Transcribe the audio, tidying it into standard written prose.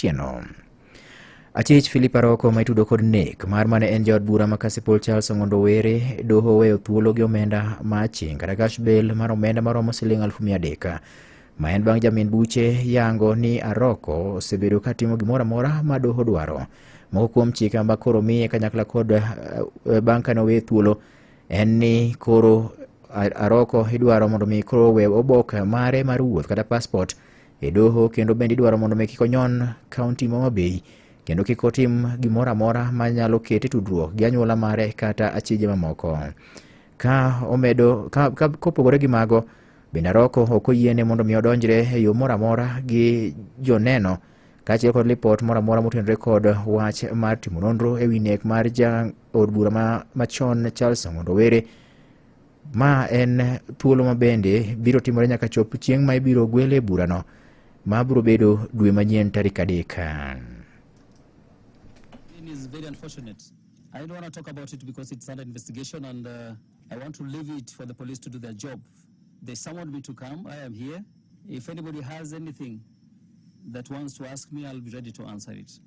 Otieno. Achich Philip Aroko ma itudo kod nek mar mane en jaod bura ma Kasipul Charles Ong'ondo Were doho oweyo thuolo gi omenda ma aching' kata cash bail mar omenda maromo siling 300,000 ma en bang' jamin buche yango ni Aroko osebedo ka timo gimoro amora ma doho dwaro. Moko kuom chike ma koro miye kanyakla kod bang' kane oweye thuolo en ni koro Aroko idwaro mondo mi koro owe oboke mare mar wuoth kata passport e doho kendo bende idwaro mondo mi kik onyon kaunti ma Homa Bay kendo kik otim gimoro amora manyalo kete tudruok gi anyuola mare kata achije mamoko. Ka omedo ka, ka, kopogore gi mago bende Aroko ok oyiene mondo mi odonjre e yo moro amora gi joneno kaachiel kod lipot moro amora motenore kod wach mar timo nonro e wi nek mar jaod bura machon Charles Ong'ondo Were. Ma en thuolo ma bende biro timore nyaka chop chieng' ma ibiro gwele e burano ma biro bedo dwe manyien tarik 3. It is very unfortunate. I don't want to talk about it because it's under investigation and I want to leave it for the police to do their job. They summoned me to come. I am here. If anybody has anything that wants to ask me, I'll be ready to answer it.